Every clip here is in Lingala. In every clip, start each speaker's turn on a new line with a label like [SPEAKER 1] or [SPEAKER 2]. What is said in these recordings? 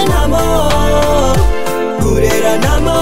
[SPEAKER 1] Kurenamo, Kureranamo.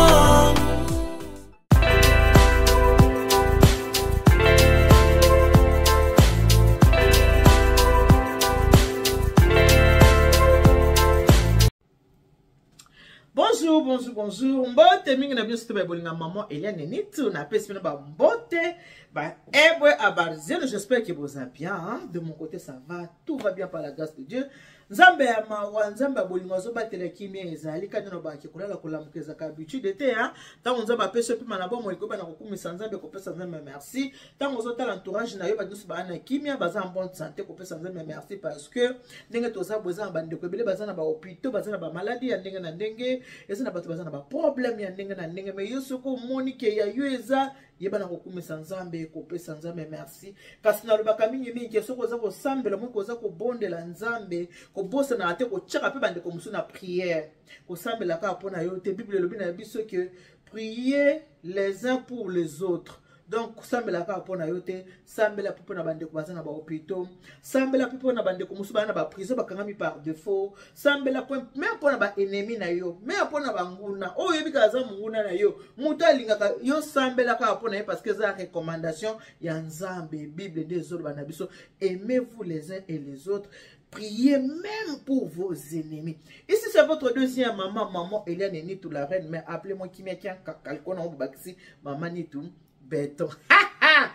[SPEAKER 2] Bonjour, bonjour, bonjour. Mbote mingi na bino surtout ba bolinga maman Eliane Nitu na pesi bino ba mbote ba ebwe abarzelo. J'espère que vous allez bien. Hein? De mon côté ça va, tout va bien par la grâce de Dieu. Nzambe ya mawa, Nzambe ya bolingo azobatela kimia ezali kani na baki kolala kolamuka ezaka habitude te hein. Tango Nzambe apesi yo pema na bomoi koyeba na kokumisa Nzambe kopesa Nzambe merci. Tango ozotala entourage na yo bato nyonso baa na kimia baza en bonne santé kopesa Nzambe merci parce que ndenge toza boye eza na bandeko ebele baza na bahôpitaux baza na bamaladi ya ndenge na ndenge eza na bato baza na baproblème ya ndenge na ndenge mais yo soki omoni ke ya yo eza yeba na kokumisa nzambe kopesa nzambe merci kasi nalobaka mingimingi ke soki oza kosambela moki oza kobondela nzambe kobosanaka te kotyaka mpe bandeko mosusu na prière kosambela kaka mpo na yo te bible elobi na biso ke prier les uns pour les autres donc sambela kaka mpo na yo te sambela mpe mpo na bandeko baza na bahôpitaux sambela mpe mpo na bandeko mosusu baza na baprison bakangami par défaut sambela mpe meme mpo na baennemi na yo meme mpo na banguna oyo oyebi kaka aza monguna na yo moto alingaka yo sambela kaka mpo na ye parce que eza recommandation ya nzambe bible nde ezoloba na biso aimez-vous les uns et les autres Priez même pour vos ennemis. Ici, c'est votre deuxième maman, maman Eliane Nitou, la reine. Mais appelez-moi Kimia Kian Kakalkona Bakisi, maman Nitou, béton. Ah, ah.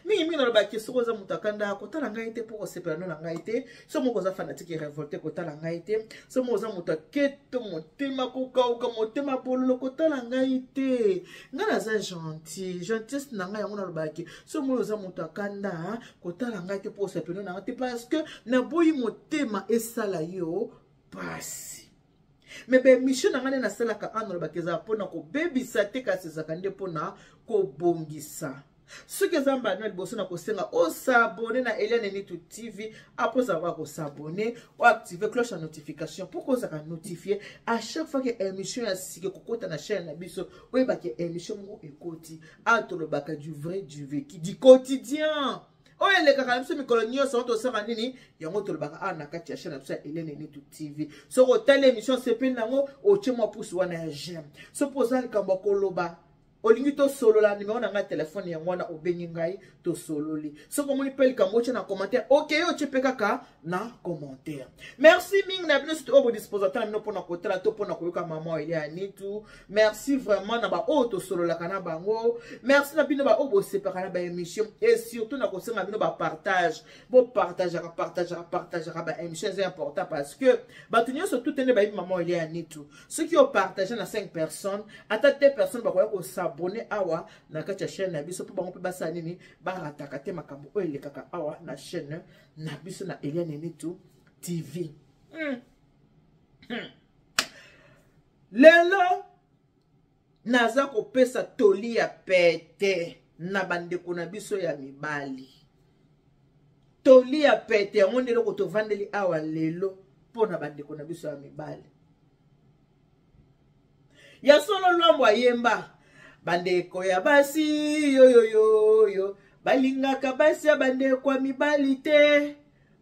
[SPEAKER 2] mingi mingi nalobaki soki oza moto akanda kotala ngai te mpo kosepela no na ngai te soki moko oza fanatike revolte kotala ngai te soki moko oza moto aketo motema kokauka motema bololo kotala ngai te ngai naza gentil gentillesse na ngai yango nalobaki soki moko oza moto akanda kotala ngai te mpo osepelo na ngai te parce que naboyi motema esala yo pasi me baemission na ngai nde nasalaka ana olobaka ezala mpona kobebisa te kasi ezalaka nde mpona kobongisa soki eza mbano ya liboso na kosenga osabone na Eliane Nitu TV après avoir kosabone oactive cloche ya notification mpo kozalaka notifie à chaque fois ke émission ya sika ekokota na chaîne na biso oyebake émission moko ekoti awa tolobaka du vrai du vécu du quotidien oyo elekaka na biso mikolo nyonso yango tosala nini yango tolobaka awa na kati ya chaîne na biso ya Eliane Nitu TV soki otali émission osepeli nango otie mwa pusu wana ya j'aime soki oza likambo ya koloba olingi tosolola nimero na ngai telefone yango wana obengi ngai tosololi soki omoni mpe likambo otye na commentaire okei otye mpe kaka na commentaire merci mingi na bino soki oyo bodisposata na bino mpona kotala to mpona koyoka mama elia ya nitu merci vraiment na baoyo tosololaka na bango merci na bino baoyo bosepaka na baémission et surtout na kosenga bino bapartage bopartageaka partageaka partageaka baémission eza important parce que bato nyonso tout nde bayebi mama elia ya nitu soki opartage na 5 personnes ata 2 personnes bakoya kosabone awa na kati ya chaîne na biso mpo bango mpe basala nini barataka te makambo oyo elekaka awa na chaîne na biso na Eliane Nitu TV. Lelo naza kopesa toli ya pete na bandeko na biso ya mibali. Toli ya pete yango nde eloko tovandeli awa lelo mpo na bandeko na biso ya mibali. Ya solo Lwambo ayemba bandeko ya basi yoyoyoyo balingaka basi ya bandeko ya mibali te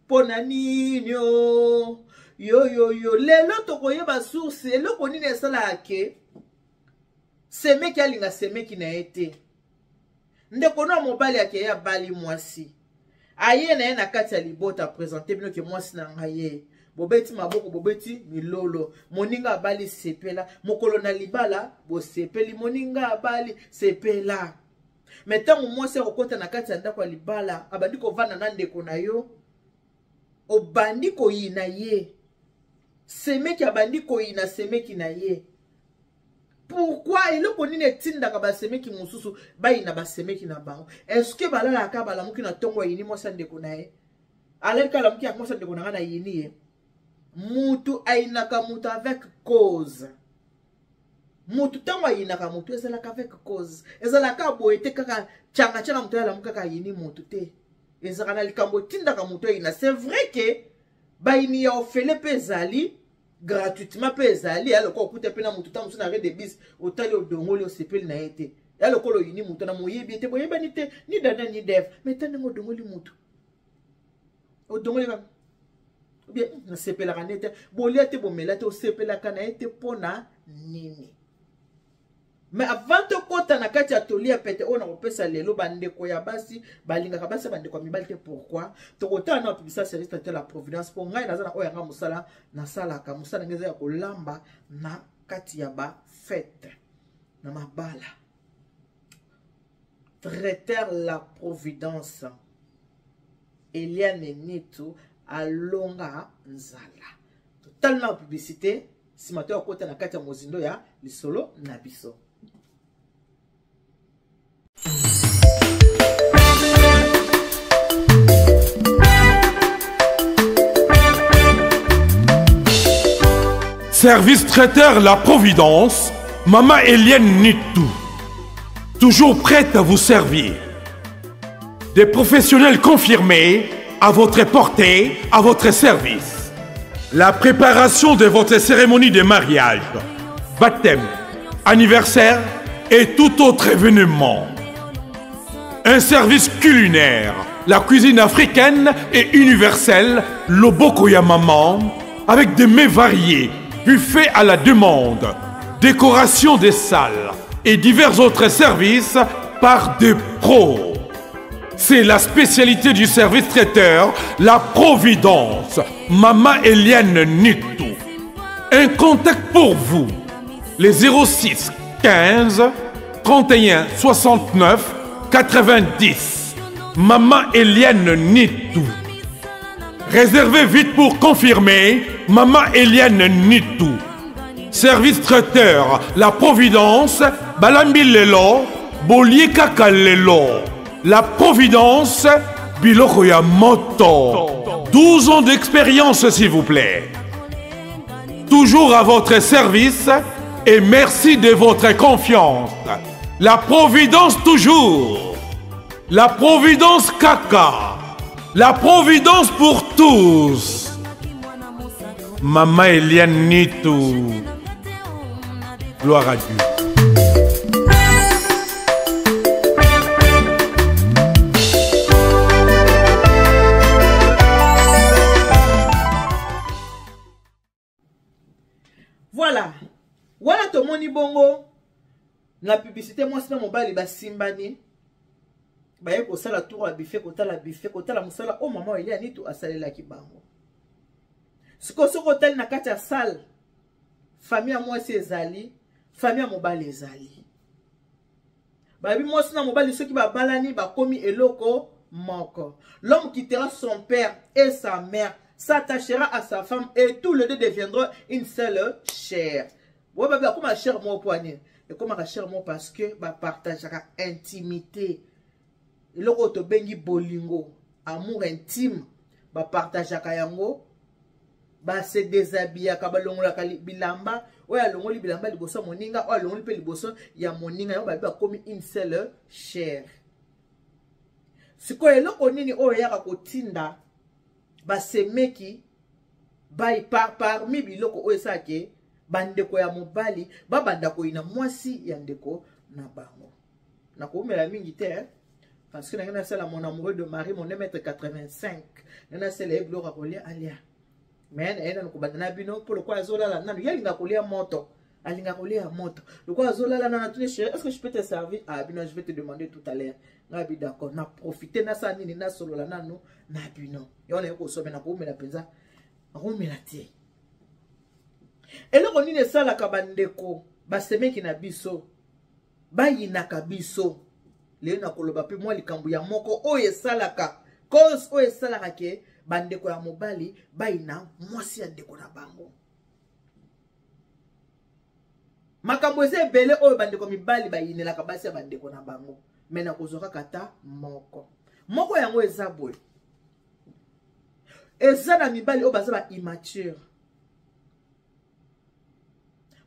[SPEAKER 2] mpo na nini o yoyoyo lelo tokoyeba source eloko nini esalaka ke semeki alinga semeki na ye te ndeko no ya mobali akei abali mwasi aye na ye na kati ya libota presente bino ke mwasi na ngai ye bobeti maboko bobeti milolo moninga abali sepela mokolo na libala bosepeli moninga abali sepela me ntango mwasi akokota na kati ya ndako ya libala abandi kovanda na ndeko na yo obandi koyina ye semeki abandi koyina semeki na ye pourquoi eloko nini etindaka basemeki mosusu bayina basemeki na bango estce balalaka balamuki na ntongo ayini mwasi ya ndeko na ye alali kaka alamuki ya mwasi ya ndeko na ngai nayini ye mutu ayinaka mutu avec cause mutu ntango ayinaka mutu ezalaka avec cause ezalaka boye te kaka cangacanga mutu alamuki kaka ayini mutu te ezalaka na likambo etindaka mutu ayina c'est vrai ke bayini ya ofele mpe ezali gratuitement mpe ezali ya lokola okuta mpe na motu ntango mosusu na arret de bus otali odongoli osepeli na ye te ya lokola oyini motu na moyebi ye te boyebani te ni dada ni dev mais ta ndenge odongoli motu odongoli kaka Bien, nasepelaka nde te. Bolia te, bomela te, osepelaka na ye te mpo na nini? Mais avant tokɔta na kati ya toli ya pete oyo nakopesa lelo, bandeko ya basi balingaka basi ya bandeko ya mibali te. Pourquoi? Tokotala na publicité service traiteur La Providence, mpo ngai naza na oyo yanga mosala nasalaka. Mosala ngai eza ya kolamba na kati ya bafete na mabala. Traiteur La Providence, Eliane Nitu alonga nzala. Totali na publicité, nsima to akota na kati ya mozindo ya lisolo na biso.
[SPEAKER 1] Service traiteur La Providence, Maman Eliane Nitou, toujours prête à vous servir. Des professionnels confirmés à votre portée, à votre service. La préparation de votre cérémonie de mariage, baptême, anniversaire et tout autre événement. Un service culinaire, la cuisine africaine et universelle, loboko ya maman, avec des mets variés, buffet à la demande, décoration des salles et divers autres services par des pros. C'est la spécialité du service traiteur, La Providence, Mama Eliane Nitou. Un contact pour vous, les 06 15 31 69 90. Maman Eliane Nitou. Réservez vite pour confirmer, Maman Eliane Nitou. Service traiteur, La Providence, Balambi Lelo, Bolie Kaka Lelo. La Providence, biloko ya moto. 12 ans d'expérience, s'il vous plaît. Toujours à votre service et merci de votre confiance. La Providence toujours. La Providence Kaka. La Providence pour tous. Maman Eliane Nitou. Gloire à Dieu.
[SPEAKER 2] Voilà. Wana tomoni bongo na publicité, mwasi na mobali basimbani, baye kosala tour ya buffet, kotala buffet, kotala mosala oyo mama Elia Nitu asalelaki bango. Sikoyo soki otali na kati ya salle, famille ya mwasi ezali, famille ya mobali ezali. Bayebi mwasi na mobali soki babalani bakomi eloko moko. L'homme quittera son père et sa mère, s'attachera à sa femme et tous les deux deviendront une seule chair. Boye babi akoma chair moko mpo anini? Ekomaka chair moko parce que bapartageaka intimité, eloko oyo tobengi bolingo, amour intime. Bapartageaka yango, base déshabillaka, balongolaka bilamba. Oyo alongoli bilamba liboso ya moninga, oyo alongoli mpe liboso ya moninga, yango babi bakomi une seule chair. Sikoyo eloko nini oyo eyaka kotinda basemeki bai parmi biloko oyo esalake bandeko ya mobali babanda koyina mwasi ya ndeko na bango? Nakoumela mingi te, eh? Parce que nange nasala mon amoureux de Marie, mon 1m85, ngai nasala ye biloko ya kolia alia. Mais naye nanu kobanda na bino mpo lokola azolala nanu, ye alinga kolia moto, alinga kolia moto. Lokola azolala nanu, atuni: "Chéri, est ce que je peux te servir?" "Ah bino, je vais te demander tout à l'heure." Ngai bi d'accord, na profite nasala nini, nasolola nanu na bino. Yango naye kosomela, nakoumela mpenza, nakoumela te. Eloko nini esalaka bandeko basemeki na biso bayinaka biso lelo? Nakoloba mpe mwa likambo ya moko oyo esalaka, cause oyo esalaka ke bandeko ya mobali bayina mwasi ya ndeko na bango. Makambo eza ebele oyo bandeko mibali bayinelaka basi ya bandeko na bango, me nakozwa kaka ata moko moko. Yango eza boye: eza na mibali oyo baza ba immature.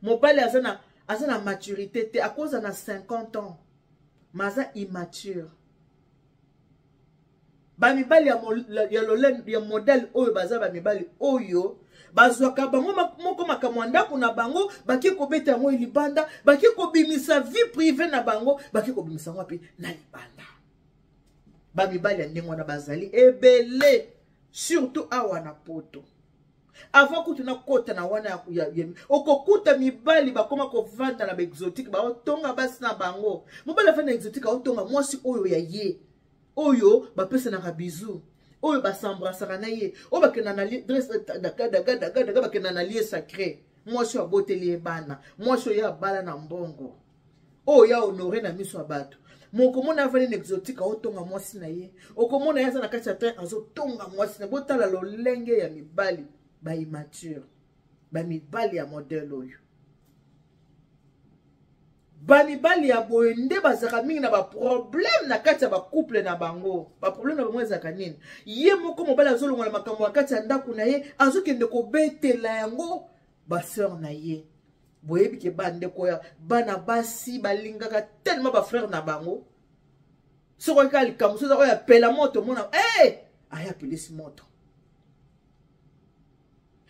[SPEAKER 2] Mobali aza na maturité te, akoza na 50 ans ma aza immature. Bamibali ya modèle oyo baza bamibali oyo bazwaka bango moko makambo ya ndako na bango, bake kobeta yango libanda, bake kobimisa vie privée na bango, bake kobimisa yango wapi? Na libanda. Bamibali ya ndenge wana bazali ebele, surtout awa na Poto. Avant kutu nakota na wana ya, okokuta mibali bakoma kovanda na baexotique, baotonga basi na bango. Mobali afanda na exotique, aotonga mwasi oyo ya ye, oyo bapesanaka bizu, oyo basembrasaka na ye, oyo bakenda na dagadaga, bakenda na lieu sacré, mwasi oyo aboteli ye bana, mwasi oyo abala na mbongo, oyo ya honore na miso ya bato. Mokomona avandi na exotique, aotonga mwasi na ye. Okomona ye aza na kati ya train, azotonga mwasi na. Botala lolenge ya mibali baimmature, bamibali ya modele oyo. Bamibali ya boye nde bazalaka mingi na baproblème na kati ya bacouple na bango. Baproblème na bango ezalaka nini? Ye moko mobali azolongola makambo na kati ya ndako na ye, azokende kobetela yango basœur na ye. Boyebi ke bandeko ya bana basi balingaka tellement bafrère na bango. Soki kaka likambo soki oyo apela moto, omona hey! Aya apelisi moto.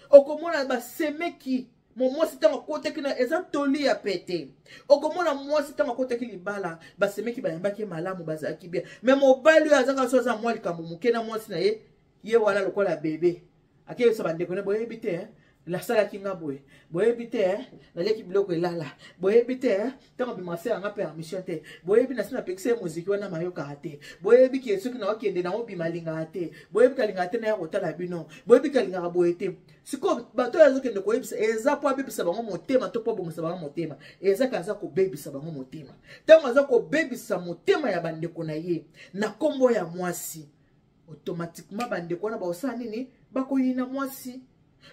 [SPEAKER 2] Okomona basemeki mo mwasi ntango akotaki na, eza toli ya pete. Okomona mwasi ntango akotaki libala, basemeki bayambaki ye malamu, bazalaki bien. Me mobali oyo azaka so aza mwa likambo moke na mwasi na ye, ye wana lokola bebe akeyebisa bandeko ne: "Boyebi te, eh? Nasalaki nga boye, boyebi te, eh? Naliaki biloko elala, boyebi te, eh? Ntango bimase yanga permission te, boyebi nasi napekisa ye moziki wana, mayokaka te, boyebi ke soki naokende naobima alingaka te, boyebi kalingaka te naya kotala bino, boyebi kalingaka boye te." Sikoyo bato oyo azokende koyebisa, eza mpo abebisa bango motema to mpo abongisa bango motema? Eza ka aza kobebisa bango motema. Ntango aza kobebisa motema ya bandeko na ye na nkombo ya mwasi, automatiquement bandeko wana bakosala nini? Bakoyina mwasi.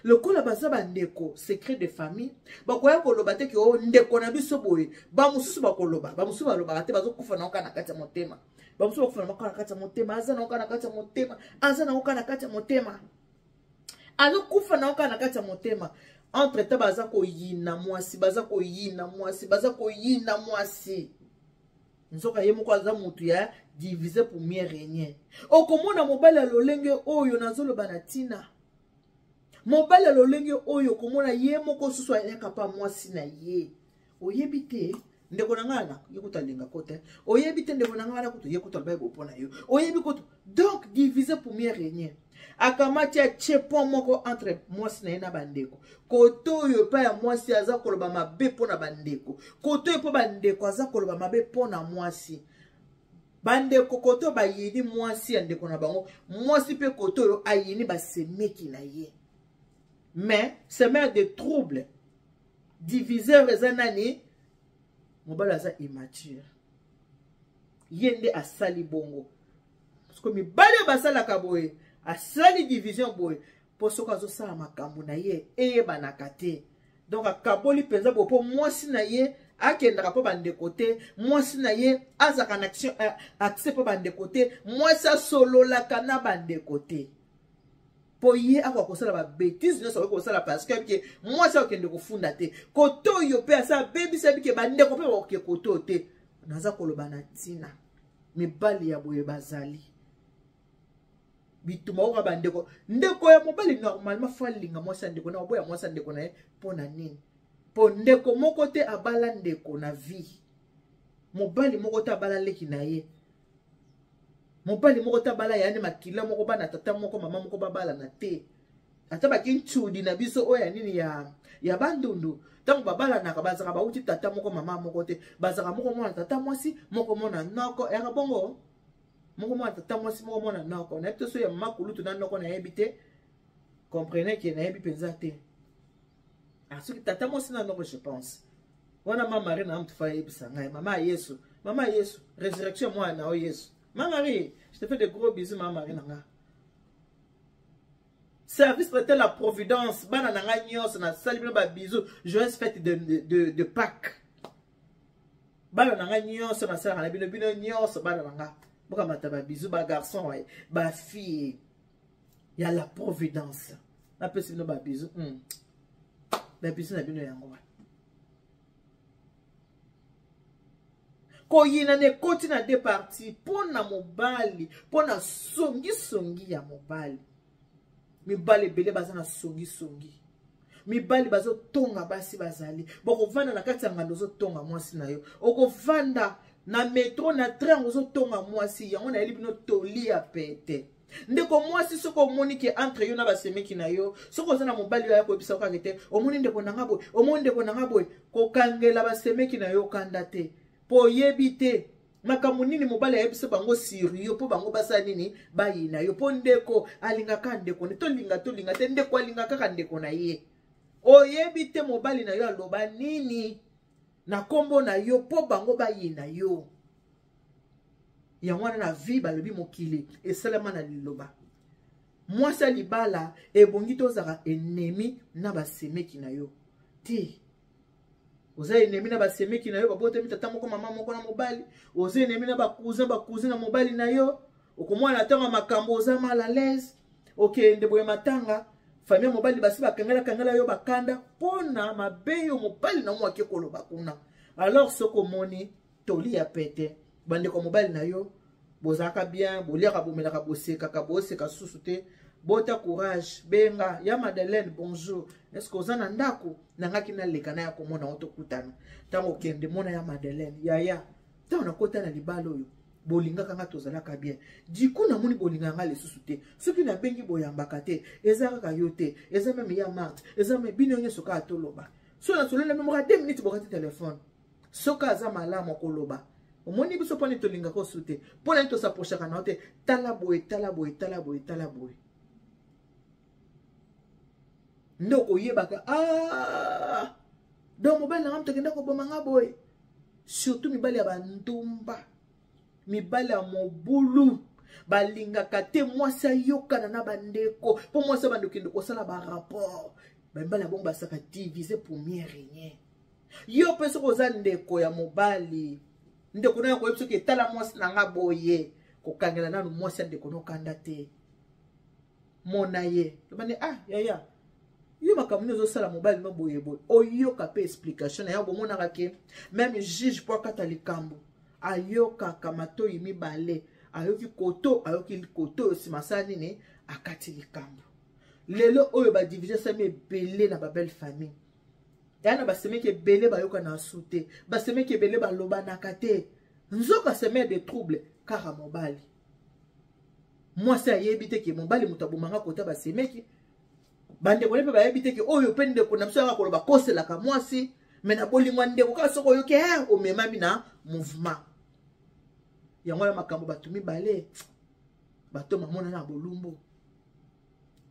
[SPEAKER 2] Lokola baza bandeko, secret de famille, bakoya koloba te ke o oh, ndeko na biso boye. Bamosusu bakoloba, bamosusu balobaka te, bazokufa na oka na kati ya motema. Bamosusu bakufa na oka na kati ya motema, aza na oka na kati ya motema, aza na oka na kati ya motema, azokufa na oka na kati ya motema. Entre temps baza koyina mwasi, baza koyina mwasi, baza koyina mwasi. Nzoka ye moko aza motu ya divise pour mieux régner. Okomona mobali ya lolenge oyo nazoloba na ntina, mobali ya lolenge oyo, okomona ye moko susu ayaka pa mwasi na ye: "Oyebi te ndeko na ngai na ye kutu alinga ko te, oyebi te ndeko na ngai wana kutu ye kutu alobaki bopo na yo, oyebi kutu." Donc diviser pour mieux régner. Akamati, atie pont moko entre mwasi na ye na bandeko. Kote oyo epai ya mwasi aza koloba mabe mpo na bandeko, kote oyo mpo bandeko aza koloba mabe mpo na mwasi. Bandeko kote oyo bayini mwasi ya ndeko na bango, mwasi mpe kote oyo ayini basemeki na ye. Mais semeur de trouble, diviseur, eza nani? Mobali aza immature, ye nde asali bongo. Parceke mibali oyo basalaka boye, asali division boye mpo soki azosala makambo na ye eyebanaka te. Donc akaboli mpenza boye mpo mwasi na ye akendaka mpo bandeko te, mwasi na ye azalaka na accès mpo bandeko te, mwasi asololaka na bandeko te, mpo ye akoka kosala babétise nyonso akoki kosala, parce que ke mwasi akokende kofunda te. Kote oyo mpe asa abebisa bike, bandeko mpe bakoke kote oyo te. Naza koloba na ntina mibali ya boye bazali bitumba oka bandeko. Ndeko ya mobali normalement fo alinga mwasi ya ndeko na, oboya mwasi ya ndeko na ye mpo na nini? Mpo ndeko moko te abala ndeko na vie. Mobali moko te abala leki na ye, mobali moko te abala yani makila moko, bana tata moko mama moko babalana te. Ata bakintudi na biso oyo ya nini ya Bandundu, ntango babalanaka bazalaka bauti tata moko mama moko te. Bazalaka moko mwana tata mwasi, moko mwana noko. Yaka bongo, moko mwana tata mwasi, moko mwana noko. Nayebi te so ya mama kulutu na noko, nayebi te. Comprenez ke nayebi mpenza te. Ah, soki tata mwasi na noko, je pense wana mama Marie na mutu fa ayebisa ngai. Mama ya Yesu, mama ya Yesu, résurrection mwana na yo Yesu. Mama Marie, je te fais de gros bisous, mama Marie na nga. Service prêté la Providence, bana na ngai nyonso, nasali bino babisous. Joyeuse fête de Pâques, bana na ngai nyonso. Nasalaka na bino, bino nyonso bana na nga, bokamata babisous, bagarçon, bafille ya la Providence. Napesi bino babisous, Babisous na bino yango wana. Koyinana ekoti na deux parties mpo na mobali, mpo na songisongi ya mobali. Mibali ebele baza na songisongi, mibali bazotonga basi. Bazali bokovanda na kati ya ngando, ozotonga mwasi na yo. Okovanda na metro, na train, ozotonga mwasi yango. Nayeli bino toli ya pete. Ndeko mwasi, soki omoni ke entre yo na basemeki na yo, soki oza na mobali oyo aya koyebisa kaka te, omoni ndeko na nga boye, omoni ndeko na nga boye, kokangela basemeki na yo kanda te, mpo oyebi te makambo nini mobali ayebisa bango sur yo, mpo bango basala nini, bayina yo. Mpo ndeko alingaka ndeko ne, tolinga tolinga te, ndeko alinga kaka ndeko na ye. Oyebi te mobali na yo aloba nini na nkombo na yo mpo bango bayina yo. Yango wana na vie balobi mokili esalema na liloba. Mwasi ya libala ebongi tozalaka ennemi na basemeki na yo te. Oza ennemi na basemeki na yo, babotami tata moko mama moko na mobali. Oza ennemi na bacousin, bacousin na mobali na yo. Okomona na ntango ya makambo oza mal à l'aise, okende boye matanga, famille ya mobali basi bakangela kangela yo bakanda mpo na mabe yo mobali na mo ake koloba kuna. Alors soki omoni toli ya pete, bandeko mobali na yo bozalaka bien, boliaka, bomelaka, bosekaka, boseka susu te, bota courage, benga ya Madeleine, bonjour, est-ce que oza na ndako nangaki naleka na ya komona yo, tokutana. Ntango okende mona ya Madeleine, yaya, ntango nakota na libala oyo bolingaka nga, tozalaka bien, du coup namoni bolingaka nga lisusu te. Soki nabengi boyambaka te, eza kaka yo te, eza même ya Marte, eza même bino nyonso kaka toloba. So nasololi na moko 2 minutes, bokati telefone. Soki aza malamu akoloba, omoni biso mponi tolingaka osu te, mpo nani tosaprochaka na yo te, tala boye, tala boye, tala boye, tala boye, nde okoyebaka. Ah, donc mobali na nga moto akenda koboma nga boye. Surtout mibali ya bandumba, mibali ya mobulu, balingaka te mwasi ayokana na bandeko, mpo mwasi ya bando okende kosala barapport. Bamibali ya bongo basaka divise pour mieux régner. Yo mpe soki oza ndeko ya mobali, ndeko nayo akoyebi soki etala mwasi na nga boye, kokangela nanu mwasi ya ndeko nokanda te. Mona ye, lobani, ah yaya, yo makambo nini ozosala mobali no boye boye, oyoka mpe explication na yo. Bomonaka ke même juge mpo akata likambo ayokaka matoi mibale, ayoki koto, ayoki koto oyo, nsima asala nini, akati likambo. Lelo oyo badivision esami ebele na babelle famille ya na basemeki ebele, bayokana su te, basemeki ebele balobanaka te, nzoka semeur de trouble kaka mobali. Mwasi ayebi te ke mobali moto abomanga kota basemeki, bandeko ne mpe bayebi te ke oyo mpe ndeko na biso yaka koloba koselaka mwasi. Me na bolingo ya ndeko kaka soki oyoki omemami na mouvement yango wana, makambo bato mibale bato mamona na bolumbu,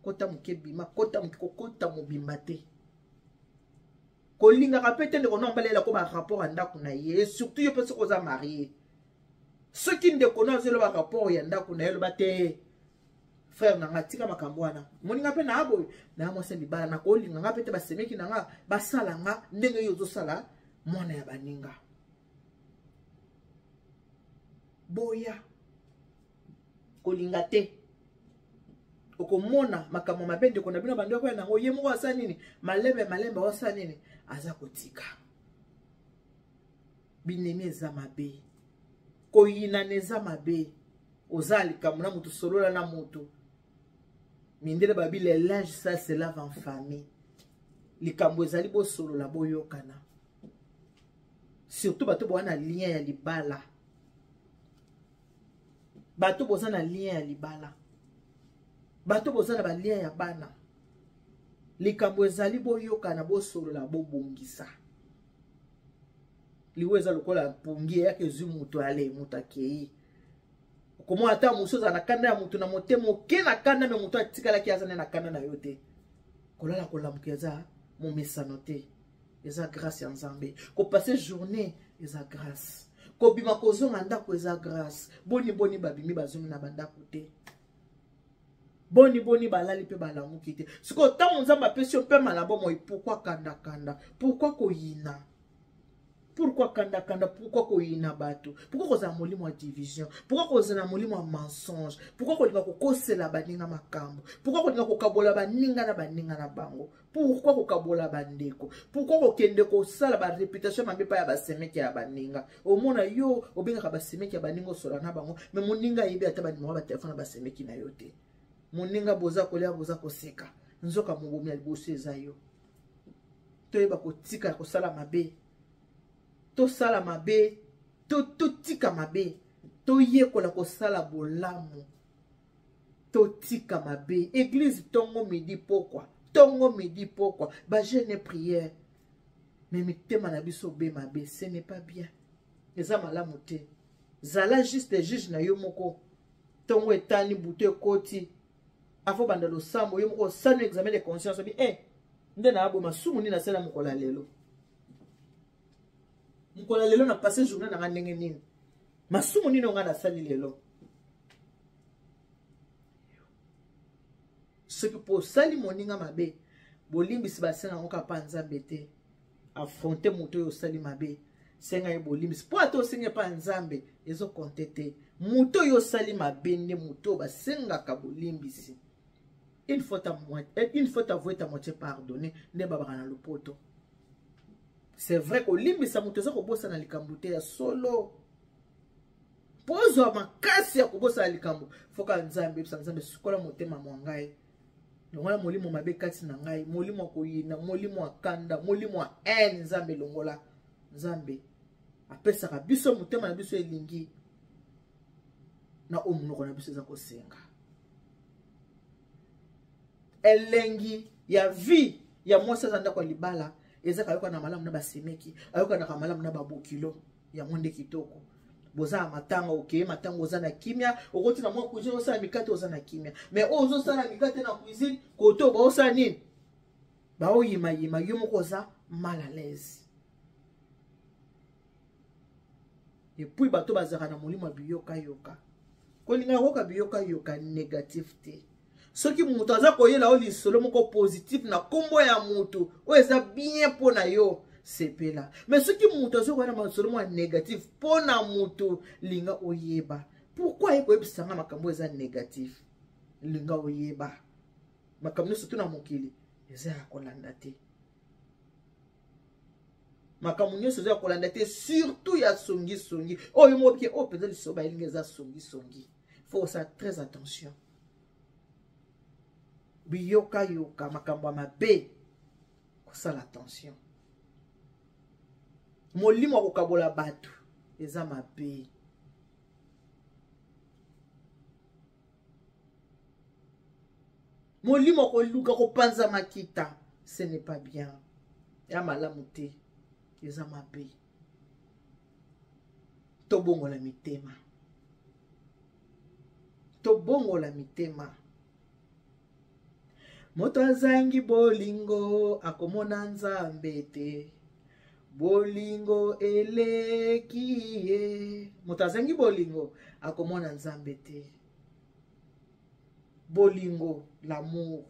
[SPEAKER 2] kota moke bima, kota moke, kokota mobimba te. Kolingaka mpe te ndeko na mobali ayela ko barapport ya ndako na ye, surtout yo mpe soki oza marie. Soki ndeko na azoloba rapport ya ndako na ye, loba te, frère na nga, tika makambo wana, moninga mpe na boye na mwasi ya libala, nakolinga nga mpe te basemeki na nga basala nga ndenge yo ozosala mwana ya baninga. Boya kolinga te, okomona makambo mabe ndeko na bino bando akoya nango, ye moko asala nini, malembe malembe asala nini, aza kotika binemi. Eza mabe, koyinana eza mabe. Oza likambo na moto, solola na moto. Mindele babi le linge sale se lave en famille. Likambo ezali, bosolola, boyokana, surtout bato boza na lien ya libala, bato boza na lien ya libala, bato boza na balien ya bana. Likambo ezali, boyokana, bosolola, bobongisa. Liwa eza lokola mpongi, eyaka ezwi moto, ale moto akei. Okomona ata mosu ozala na kanda ya moto na motema, oke na kanda, me moto atikalaki aza nde na kanda na yo te. Kolala kolamuka eza momesano te, eza grâce ya Nzambe. Kopase journée eza grâce, kobima kozonga ndako eza grâce. Boni boni babimi bazongi na bandako te, boni boni balali mpe balamuki te. Sikoyo ntango Nzambe apesi yo mpema na bomoi, pourquoi kandakanda, pourquoi koyina, pourquoi kandakanda, pourquoi koyina bato, pourquoi kozala molimo ya division, pourquoi kozala molimo ya mensonge, pourquoi kolinga kokosela baninga makambo, pourquoi kolinga kokabola baninga na baninga na bango, pourquoi kokabola bandeko, pourquoi kokende kosala bareputation mabe epai ya basemeki ya baninga? Omona yo obengaka basemeki ya baninga, osola na bango, me moninga ayebi ata banimero ya batelefone ya basemeki na yo te. Moninga boza kolia, boza koseka, nzoka mobomi ya liboso eza yo. Toyeba kotika kosala mabe, tosala mabe, totika mabe, toyekola kosala bolamu. Totika mabe. Église tongo midi pokwa. Tongo midi pokwa. Ba jeûne prière. Mais mitema na biso be mabe, ce n'est pas bien. Eza malamu te. Zala juste juge na yo moko. Tongo etani butu ekoti. Afo banda losambo yo moko osali examen de conscience obi eh nde na abo masumu nini nasala mokolo ya lelo. Mokolo ya lelo na passe journée na nga ndenge nini? Masumu nini nga nasali lelo? Soki mpo osali moninga mabe, bolimbisi basenga yango kaka mpa Nzambe te. Affronte moto oyo osali mabe, senga ye bolimbisi mpo ata osengi epa Nzambe ezokonte te. Moto oyo osali mabe nde moto oyo basengaka bolimbisi. Une faute à moitié, une faute avouée à moitié pardonnée nde babaka na lopoto. C'est vrai kolimbisa moto eza kobosana likambo te ya solo. Mpo ozwa makasi ya kobosana likambo, foka Nzambe, yebisa Nzambe, sukola motema mwa ngai, longola molimo mabe kati na ngai, molimo ya koyina, molimo ya kanda, molimo ya haine, Nzambe longola. Nzambe apesaka biso motema na biso elingi na oyo monoko na biso eza kosenga. Elengi ya vie ya mwasi aza ndako ya libala eza kayoka na malamu na basemeki, ayokanaka malamu na babokilo, yango nde kitoko. Boza na matanga, okeye matanga oza na kimia, okoti na mwa cuisine osala mikate oza na kimia. Mais oyo ozosala mikate na cuisine, koto baosala nini? Baoyimayima, yo moko oza mal à l'aise. Et puis bato bazalaka na molimo ya biyokayoka. Kolinga koyoka biyokayoka négatif te. Soki moto aza koyela yo lisolo moko positif na kombo ya moto oyo eza bien mpo na yo, sepela. Mais soki moto aza koyela masolo moko ya négatif mpo na moto, linga oyeba pourquoi aye koyebisa nga makambo eza négatif. Linga oyeba makambo nyonso tu na mokili eza ya kolanda te. Makambo nyonso eza ya kolanda te, surtout ya songisongi. Oyo moko bike oyo mpenza lisolo bayelinga eza songisongi. Faut kosala très attention. Biyokayoka makambo ya mabe, kosala attention. Molimo ya kokabola bato eza mabe. Molimo ya koluka kopanza makita, ce n'est pas bien. Ya malamu te, eza mabe. Tobongola mitema. Tobongola mitema. Moto azangi bolingo akomona Nzambe te. Bolingo eleki ye. Moto azangi bolingo akomona Nzambe te. Bolingo, l'amour.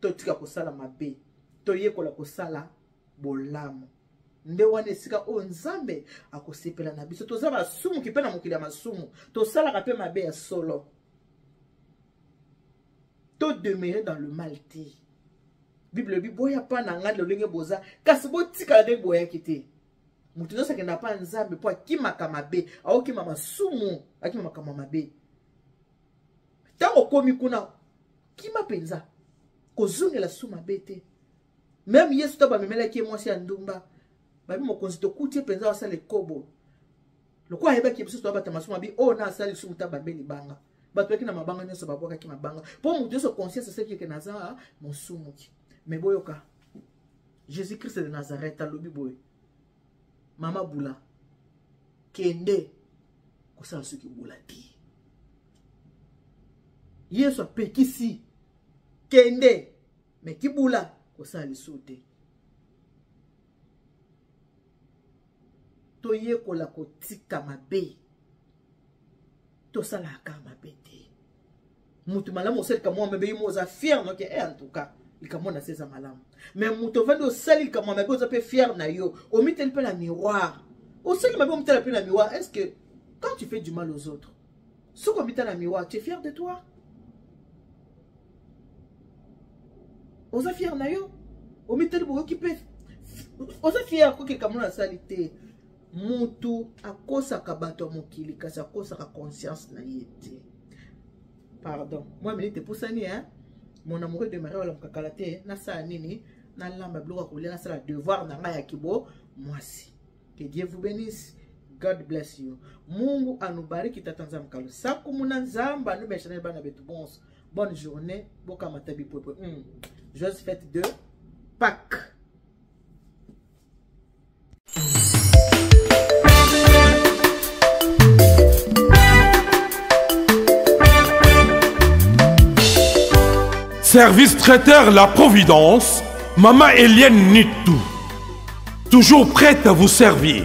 [SPEAKER 2] Totika kosala mabe, toyekola kosala bolamu. Nde wana esika oyo Nzambe akosepela na biso. Toza basumuki mpe na mokili ya masumu, tosalaka mpe mabe ya solo. To demeurer dans le mal te. Bible elobi boya pa na ngai lolenge boza, kasi botikala ndenge boyaki te. Moto nyonso akenda pa Nzambe mpo akimaka mabe, aokima masumu, akima makambo ya mabe. Ntango okomi kuna, kima mpenza, kozongela su mabe te. Même Yesu to bamemelaki ye mwasi ya ndumba, babi mokonzi tokuti ye mpenza asala ekobo. Lokola ayebaki biso toabata masumu, abi oyo na asali lisumu ta bambe libanga. Bato bayaki na mabanga nyonso, babwakaki mabanga mpo moto nyonso conscience aseki eke naza mosumuki. Mais boyoka, Jésus-Christ de Nazareth alobi boye, mama bula, kende kosala soki bula te. Yesu apekisi kende, mais kibula kosala lisusu te. Toyekola kotika mabe, tosalaka mabe te. Moto malamu osali likambo mabe, yo moko oza fier noke, en tout cas likambo na se eza malamu. Mais moto ovandi osali likambo mabe, oza mpe fier na yo, omiteli mpe na miroir, osali mabe omitela mpe na miroir. Est-ce que quand tu fais du mal aux autres, soki omitela na miroir, tu es fier de toi? Oza fier na yo? Omiteli boyoki mpe oza fier koki likambo na asali te. Mutu akosaka bato ya mokili, kasi akosaka conscience na ye te. Pardon, moi minute epusani, hein? Mon amoureux de Marie olamuka kala te, nasala nini? Nalamba biloko ya kolia, nasala devoir na ngai ya kibo mwasi. Que Dieu vous bénisse. God bless you. Mungu anubariki tata Nzambe kalusaku muna Nzambe anubeshana bana betu bonso. Bonne journée. Bokamata bipwepwe. Joyeuse fête de Pâques.
[SPEAKER 1] Service traiteur La Providence, Mama Eliane Nitou. Toujours prête à vous servir.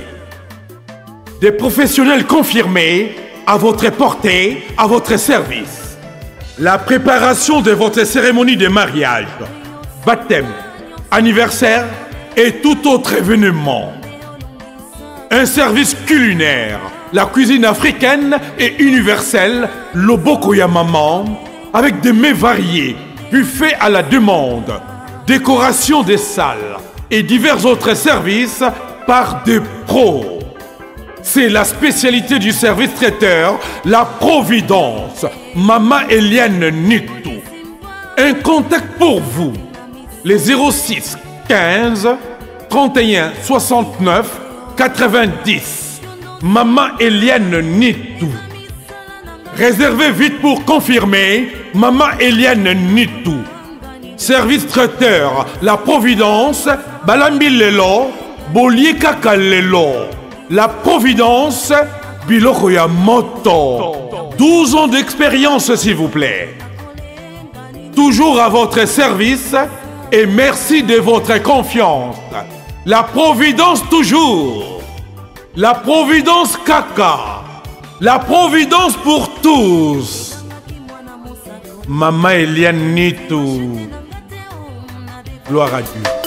[SPEAKER 1] Des professionnels confirmés à votre portée, à votre service. La préparation de votre cérémonie de mariage, baptême, anniversaire et tout autre événement. Un service culinaire, la cuisine africaine et universelle, Loboko ya Maman, avec des mets variés, buffet à la demande, décoration des salles et divers autres services par des pros. C'est la spécialité du service traiteur, la Providence, Mama Eliane Nitou. Un contact pour vous, les 06 15 31 69 90. Mama Eliane Nitou. Réservez vite pour confirmer, Mama Eliane Nitou. Service traiteur, la Providence, Balambi Lelo, Bolie Kaka Lelo. La Providence, Biloko ya Moto. 12 ans d'expérience, s'il vous plaît. Toujours à votre service et merci de votre confiance. La Providence toujours. La Providence Kaka. La Providence pour tous. Mama Eliane Nitou. Gloire à Dieu.